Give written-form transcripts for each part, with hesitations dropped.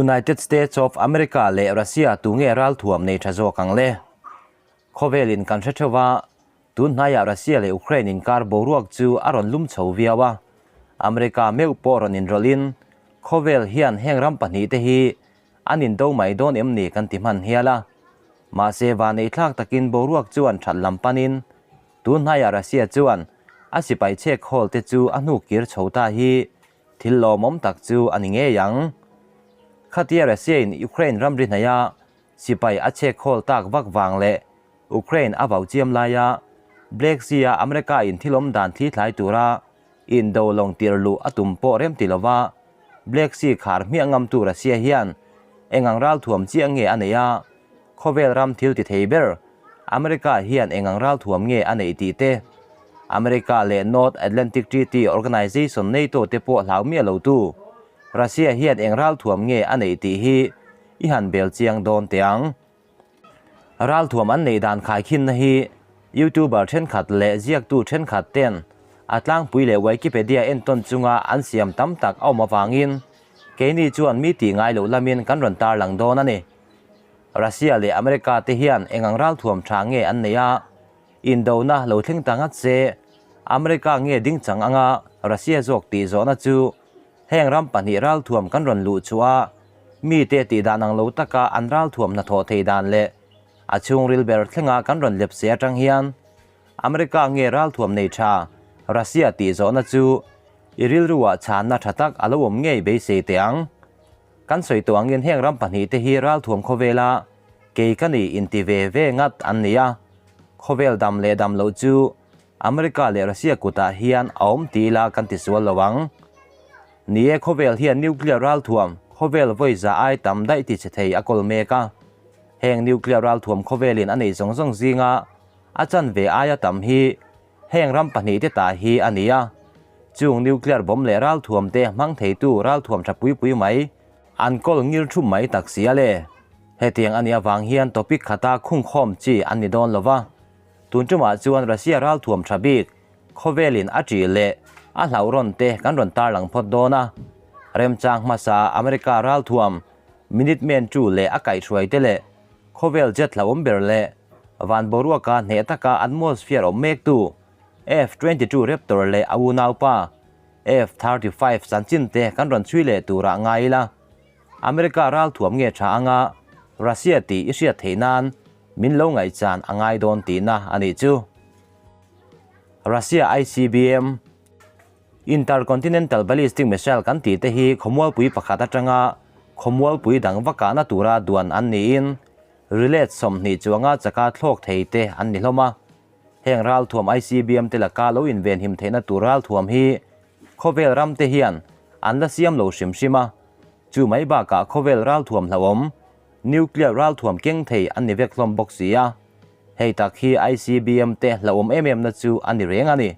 United States of America leh Russia tu nge ralthuam nei tha zawk ang le? Khawvelin kan hre theuh a, tun hnaiah Russia leh Ukraine inkar boruak chu a rawn lum chho viau a, America meuh pawh rawn inrawlhin khawvel hian heng ram pahnihte hi an indo mai dawn em ni kan ti hman hial a. Mahse vaneihthlak takin boruak chuan that lam panin tun hnaiah Russia chuan a sipai chhek hawl te chu a hnuk kir chho ta hi Thil lawmawm tak chu a ni ngei ang. Khatia Russia-in Ukraine ramri hnaia sipai a chhek khawl tak vak vang leh Ukraine a vau chiam laia Black Sea-a America-in thil awm dan thli thlai tura indo lawng tir luh a tum pawh rem ti lova Black Sea khar hmiah ngamtu Russia hian engang ralthuam chiah nge a neih a, khawvel ram thil ti thei ber America hian engang ralthuam nge a neih tih te, America leh North Atlantic Treaty Organization NATO te pawh hlau miah lo tu Russia hian eng ralthuam nge a neih tih hi i han bel chiang dawn teh ang. Ralthuam an neih dan khaikhinna hi YouTuber thenkhat leh ziaktu thenkhat ten a tlangpui leh Wikipedia entawn chunga an siam tam tak a awm avangin keini chuan mi tih ngai loh lamin kan rawn tarlang dawn a ni. Russia leh America te hian engang ralthuam tha nge an neih a, indona lo thleng ta ngat se, America nge ding chang anga Russia zawk tih zawhna chu heng ram pahnih ralthuam kan rawn luh chhuah a, mite tih dan ang lo taka an ralthuam hnathawh thei dan leh a chhungril ber thlenga kan rawn lep se atang hian America nge ralthuam nei tha Russia tih zawhna chu i rilruah chhanna tha tak a lo awm ngei beisei teh ang. Kan sawi tawh angin heng ram pahnihte hi ralthuam khawvela kei ka ni inti ve ve ngat an ni a, khawvel dam leh dam loh chu America leh Russia kutah hian a awm ti ila kan ti sual lo ang. Ni e, khawvel hian nuclear ralthuam khawvel vawi za ai tam daih ti che thei a kawl mek a, heng nuclear ralthuam khawvelin a neih zawng zawng zinga a chanve aia tam hi Heng ram pahnihte ta hi a ni a, chung nuclear bomb leh ralthuam te hmang theitu ralthuam tha pui pui mai an kawl ngir thup mai tak si a le. Hetiang a nih avang hian topic khata khungkhawm chi an ni dawn lo va, tun tumah chuan Russia ralthuam tha bik khawvelin a ṭih leh a hlauhrawn te kan rawn tarlang phawt dawn a. Remchang hmasa America ralthuam Minuteman 2 leh a kaihhruai te leh Khawvel jet hlauhawm ber leh van boruaka hneh taka atmosphere awm mektu F-22 Raptor leh a unaupa F-35 chanchin te kan rawn chhui leh turah ngai ila. America ralthuam nge tha anga Russia tih i hriat theih nan min lo ngaihchan a ngai dawn tihna a nih chu. Russia ICBM, Intercontinental Ballistic Missile kan tih te hi khawmualpui pakhat atanga khawmualpui dang va kahna tura duan an niin relay 20 chuanga chaka thlawk thei te an ni hlawm a. Heng ralthuam ICBM te laka lo invenhim theihna tur ralthuam hi khawvel ram te hian an la siam lo hrim hrim a, chu mai bakah khawvel ralthuam hlauhawm nuclear ralthuam keng thei an ni vek hlawm bawk si a, hei tak hi ICBM te hlauhawm em em na chu a ni reng a ni.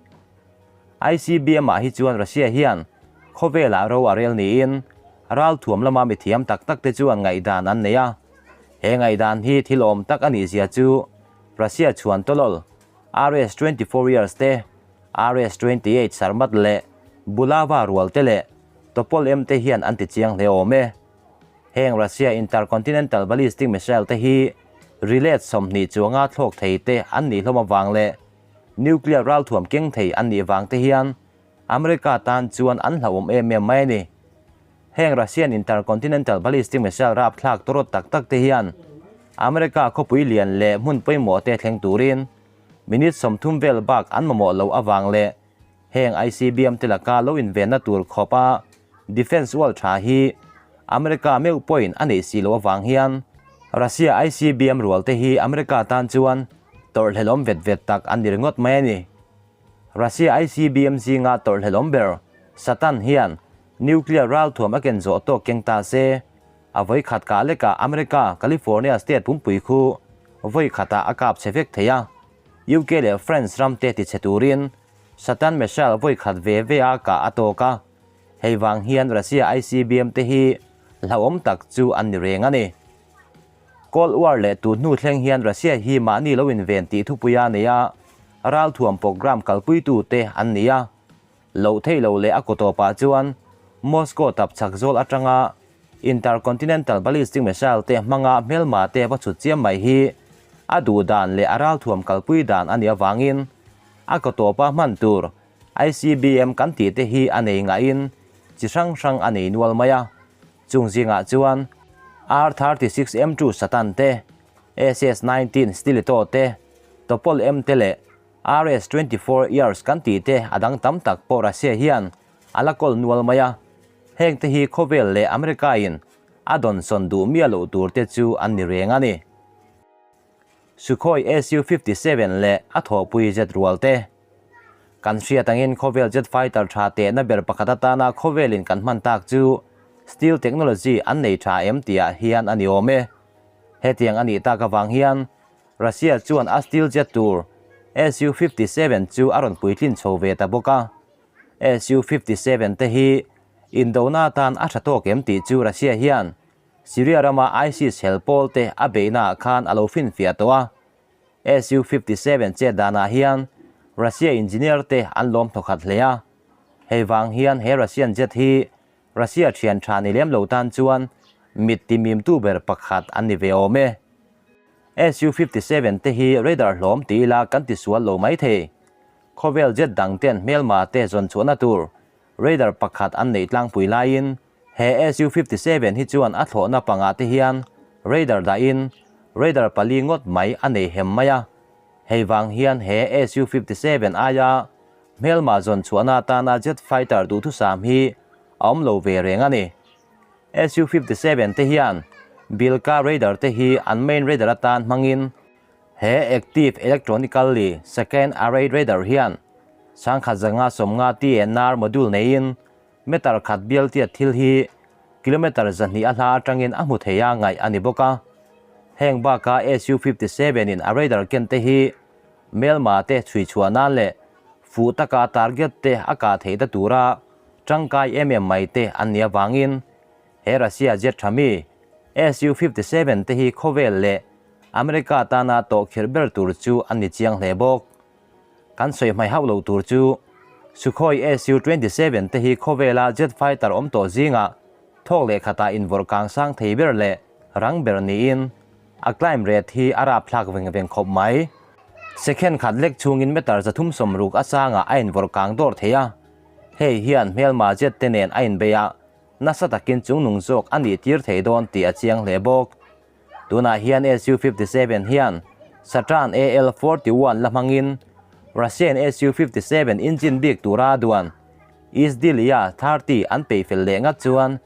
ICBM-ah hi chuan Russia hian khawvelah ro a rel niin ralthuam lama mithiam tak tak te chuan ngaihdan an nei a. He ngaihdan hi thil awm tak a nih zia chu Russia chhuan tawlawl RS 24 years te, RS 28 Sarmat leh Bulava rual te leh Topol M te hian an ti chiang hle awm e. Heng Russia Intercontinental Ballistic Missile te hi relay 20 chuanga thlawk thei te an nih hlawm avang leh Nuclear ralthuam keng thei an nih vang te hian America tan chuan an hlauhawm em em mai a ni. Heng Russian Intercontinental Ballistic Missile rapthlak tawrawt tak tak te hian America khawpui lian leh hmun pawimawh te thleng turin minute 30 vel bak an mamawh loh avang leh heng ICBM te laka lo invenna tur khawpa defense wall tha hi America meuh pawhin a neih si loh avang hian Russia ICBM rual te hi America tan chuan tawrhhlelawm vet vet tak an ni ringawt mai a ni. Russia ICBM zinga tawrhhlelawm ber Satan hian nuclear ralthuam a ken zawh tawk keng ta se, a vawi khat kah lekah America California state pumpui khu vawi khatah a kap chhe vek thei a, UK leh France ram te tichhe turin Satan missile vawi khat ve ve a kah a tawk a, hei vang hian Russia ICBM te hi hlauhawm tak chu an ni reng a ni. Cold War leh tun hnu thleng hian Russia hi mahni lo inven tih thupui a nei a, ralthuam program kalpuitu te an ni a. Loh theih loh leh a kawtawpah chuan Moscow tap chhak zawl atanga Intercontinental Ballistic Missile te hmanga hmelma te va chhut chiam mai hi a duh dan leh a ralthuam kalpui dan a nih avangin a kaw tawpa hman tur ICBM kan tih te hi a nei ngaihin chi hrang hrang a nei nual mai a. Chung zingah chuan R-36 M2 Satan te, SS-19 Stiletto te, Topol M te leh RS-24 Yars kan tih te a dang tam tak pawh Russia hian a la kawl nual mai a. Heng te hi khawvel leh America in a dawnsawn duh miah loh tur te chu an ni reng a ni. Sukhoi Su-57 leh a thawhpui jet rual te. Kan hriat angin khawvel jet fighter tha tehna ber pakhat atana khawvelin kan hman tak chu steel technology an nei tha em tihah hian a ni awm e. Hetiang a nih tak avang hian Russia chuan a steel jet tur Su-57 chu a rawn puitlin chho ve ta bawk a. Su-57 te hi indona atan a tha tawk em tih chu Russia hian Syria rama ISIS hel pawl te a beihnaah khan a lo finfiah tawh a. Su-57 chet danah hian Russia engineer te an lawm thawkhat hle a. Hei vang hian he Russian jet hi Russia thian tha ni lem lo tan chuan mit timimtu ber pakhat an ni ve awm e. Su-57 te hi radar hlawm ti ila kan ti sual lo mai thei. Khawvel jet dang ten hmelma te zawn chhuahna tur radar pakhat an neih tlangpui laiin He Su-57 hi chuan a thlawhna pangah te hian radar dahin radar pali ngawt mai a nei hem mai a. Hei vang hian he Su-57 aia hmelma zawn chhuahna atana jet fighter duhthusam hi a awm lo ve reng a ni. Su-57 te hian Bilka radar te hi an main radar atan hmangin he active electronically second array radar hian 1550 TNR module neiin Meter khat bial tiat thil hi kilometer 200 a hla atangin a hmu thei a ngaih a ni bawk a. Heng bakah Su-57 in a radar ken te hi Melma te chhui chhuah nan leh fuh taka target te a kah theih ta tura tangkai em em mai te an nih avangin he Russia jet tha mi Su-57 te hi khawvel leh America tana tawhkhirh ber tur chu an ni chiang hle bawk. Kan sawi hmai hauh lo tur chu Sukhoi Su-27 te hi khawvela jet fighter awm tawh zingah thawk leh khatah invawrh kang sang thei ber leh rang ber niin a climb rate hi a rapthlak veng veng khawp mai. Second khat lek chhungin meter 360 a sangah a invawrh kang dawr thei a, hei hian hmelma jet te nen a inbei a, nasa takin chungnung zawk a nih tir thei dawn tih a chiang hle bawk. Tunah hian Su-57 hian Saturn AL-41 la hmangin Russian Su-57 engine bik tura a duan Izdeliya 30 an peih fel leh ngat chuan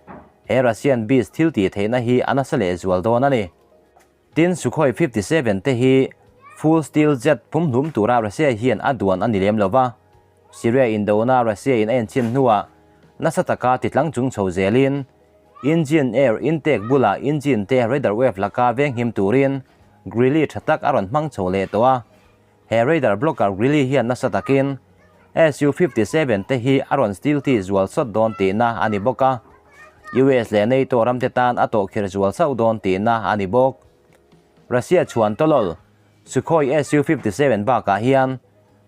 he Russian beast thil tih theihna hi a nasa leh zual dawn a ni. Tin, Sukhoi 57 te hi full steel jet pumhlum tura Russia hian a duan a ni lem lo va, Syria indona Russia in a enchhin hnuah nasa taka titlang chung chho zelin Engine air intake bulah engine te radar wave laka venghim turin grille tha tak a rawn hmang chho leh tawh a. He radar blocker grille hian nasa takin Su-57 te hi a rawn steel tih zual sawt dawn tihna a ni bawk a. US leh NATO ramte tan a tawhkhirh zual sauh dawn tihna a ni bawk. Russia chhuan tawlawl Sukhoi Su-57 bakah hian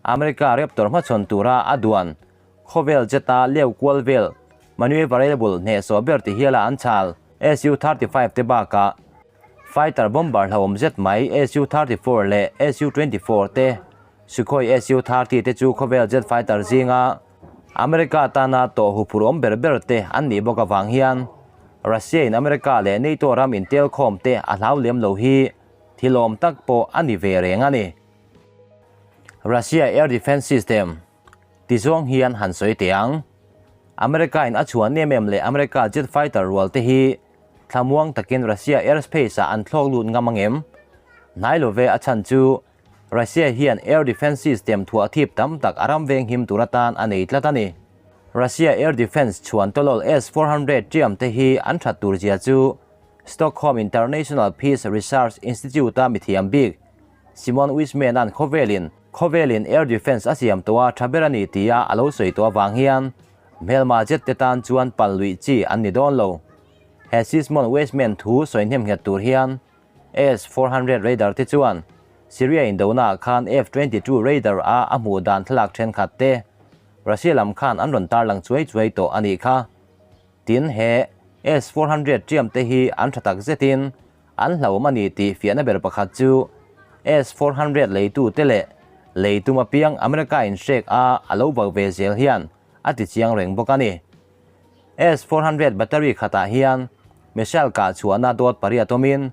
America Raptor hmachhawn tura a duan Khawvel jeta leu kual vel maneuverable hnehsawh ber ti hiala an chhal Su-35 te bakah fighter bomber hlauhawm zet mai Su-34 leh Su-24 te Sukhoi Su-30 te chu khawvel jet fighter zinga America tana tawh huphurhawm ber ber te an nih bawk avang hian Russia in America leh NATO ram intelkhawm te a hlau lem lo hi thilawm tak pawh a ni ve reng a ni. Russia air defense system. Ti zawng hian han sawi teh ang. America in a chhuan em em leh America jet fighter rual te hi thlamuang takin Russia airspace ah an thlawk lut ngam angem? Hnai lo ve a chhan chu Russia hian air defense system thuah thip tam tak a ram veng him tur atan a nei tlat a ni. Russia air defense chhuan tawlawl S-400 ṭiam te hi an that tur zia chu Stockholm International Peace Research Institute a mithiam bik Simon Wiseman-a'n khawvelin khawvelin air defense a siam tawh a tha ber a ni tia a lo sawi tawh avang hian hmelma jet te tan chuan pal luih chi an ni dawn lo. He Sismon Wiseman thu sawi hnem nghet tur hian S-400 radar te chuan Syria indona ah khan F-22 radar a a hmuh dan thlalak thenkhat te Russia lam khan an rawn tarlang chuai chuai tawh a nih kha. Tin, he S-400 ṭiam te hi an ṭha tak zetin an hlauhawm a ni tih fiahna ber pakhat chu S-400 leitute leh lei tum apiang America in hrek a a lo vak ve zel hian a ti chiang reng bawk a ni. S-400 battery khatah hian missile kah chhuahna dawt pariat awmin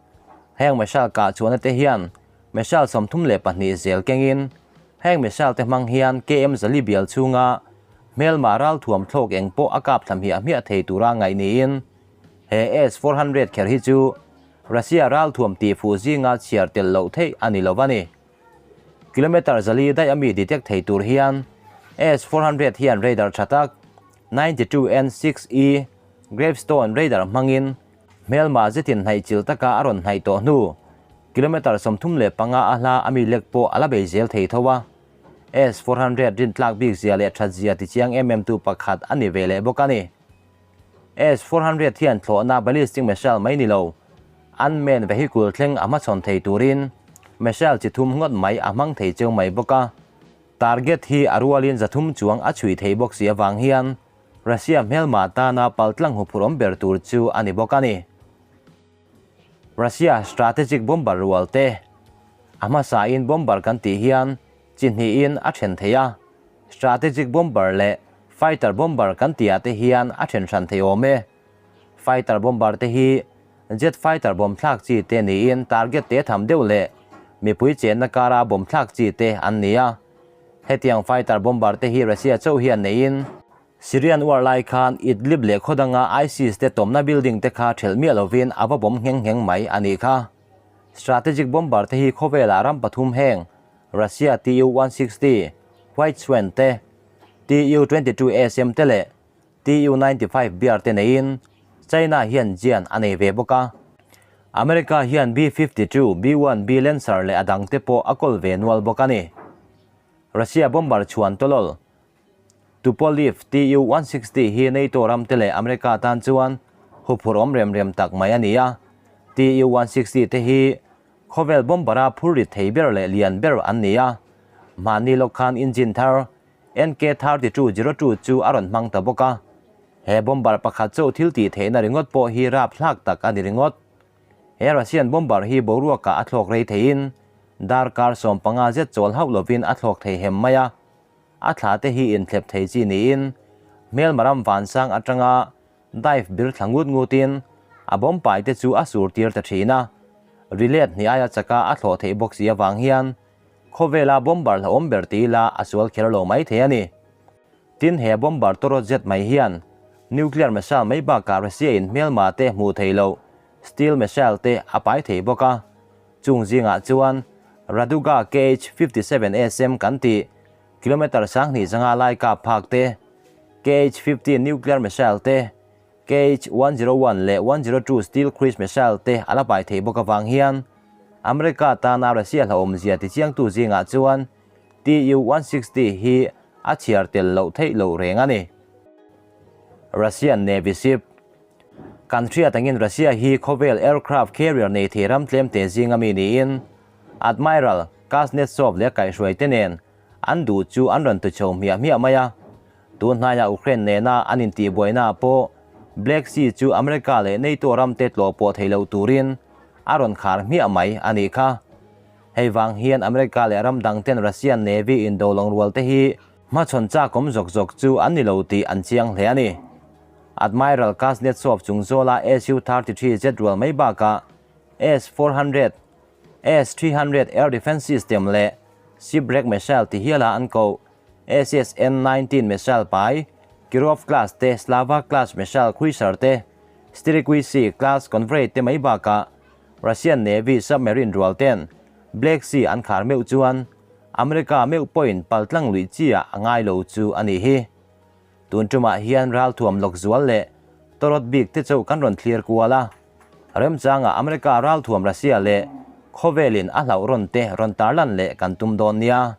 heng missile kah chhuahna te hian missile 32 zel kengin heng missile te hmang hian KM zali bial chhunga hmelma ralthuam thlawk eng pawh a kap thla hmiah hmiah thei tura ngaih niin he S-400 kher hi chu Russia ralthuam tihfuh zinga chhiar tel loh theih a ni lo a ni. Kilometre zali daih ami detect thei tur hian S-400 hian radar tha tak 92N6E Gravestone radar hmangin hmelma zetin hnaih chilh taka a rawn hnaih tawh hnu kilometre 35 a hla ami lek pawh a la bei zel thei tho a. S-400 rintlak bik zia leh that zia tichiang em em tu pakhat a ni ve leh bawk a ni. S-400 hian thlawhna ballistic missile mai ni lo, unmanned vehicle thleng a hmachhawn thei turin missile chi thum ngawt mai a hmang thei cheu mai bawk a. Target hi a rualin 300 chuang a chhui thei bawk si avang hian Russia hmelma tana paltlang huphurh awm ber tur chu a ni bawk a ni. Russia strategic bomber rual te a hmasain bomber kan tih hian chi hnihin a then thei a, strategic bomber leh fighter bomber kan tihah te hian a then hran thei awm e. Fighter bomber te hi jet fighter bomb thlak chi te niin target te tham deuh leh mipui chenna kara bomb thlak chi te an ni a. Hetiang fighter bomber te hi Russia chauh hian neiin Syrian war lai khan Idlib leh khaw danga ISIS te tawmna building te kha thelh miah lovin a va bawm ngheng ngheng mai a nih kha. Strategic bomber te hi khawvelah ram pathum heng Russia Tu-160, White Swan te, Tu-22SM te leh Tu-95 Bear te neiin China hian jian a nei ve bawk a. America hian B-52, B-1B Lancer leh a dang te pawh a kawl ve nual bawk a ni. Russia bomber chhuan tawlawl Tupolev Tu-160 hi NATO ram te leh America tan chuan huphurh awm rem rem tak mai a ni a. Tu-160 te hi khawvel bomber-a phur rit thei ber leh lian ber an ni a. Mahni lawk khan engine thar NK-32-02 chu a rawn hmang ta bawk a. He bomber pakhat chauh thil tih theihna ringawt pawh hi rapthlak tak a ni ringawt. He Russian bomber hi boruakah a thlawk rei theiin darkar 15 zet chawl hauh lovin a thlawk thei hem mai a. A thla te hi inthlep thei chi niin hmelma ram vansang atanga dive bir thla ngut ngutin a bomb pai te chu a sur tir ta thin a. Rilet hnih aia chaka a thlawh theih bawk si avang hian khawvela bomber hlauhawm ber ti ila a sual kher lo mai thei a ni. Tin he bomber tawrawt zet mai hian nuclear missile mai bakah Russia in hmelma te hmuh theih loh steel missile te a pai thei bawk a. Chung zingah chuan Raduga KH-57SM kan tih kilometre 2500 lai kap phak te, KH-15 nuclear missile te, KH-101 leh 102 steel cruise missile te a la pai thei bawk avang hian America tana Russia hlauhawmzia tichiangtu zingah chuan Tu-160 hi a chhiar tel loh theih loh reng a ni. Russian Navy ship Kan hriat angin Russia hi khawvel aircraft carrier nei thei ram tlem te zinga mi niin Admiral Kuznetsov leh kaihhruai te nen an duh chu an rawn tu chho hmiah hmiah mai a. Tun hnaia Ukraine nena an intihbuaina pawh Black Sea chu America leh NATO ram te tlawh pawh thei lo turin a rawn khar hmiah mai a nih kha. Hei vang hian America leh ram dang ten Russian Navy indo lawngrual te hi hmachhawn chak awm zawk zawk chu an ni lo tih an chiang hle a ni. Admiral Kuznetsov chung zawla Su-33 jet rual mai bakah S-400, S-300 air defence system leh Shipwreck missile ti hiala an koh SSN-19 missile pai, Kirov class te, Slava class missile cruiser te, Strelky class convoy te mai bakah Russian Navy submarine rual ten Black Sea an khar meuh chuan America meuh pawhin paltlang luih chiah a ngai lo chu a nih hi. Tun tumah hian ralthuam lawk zual leh tawrawt bik te chauh kan rawn thlir kual a. Remchangah America ralthuam Russia leh khawvelin a hlauh rawn te rawn tarlan leh kan tum dawn nia.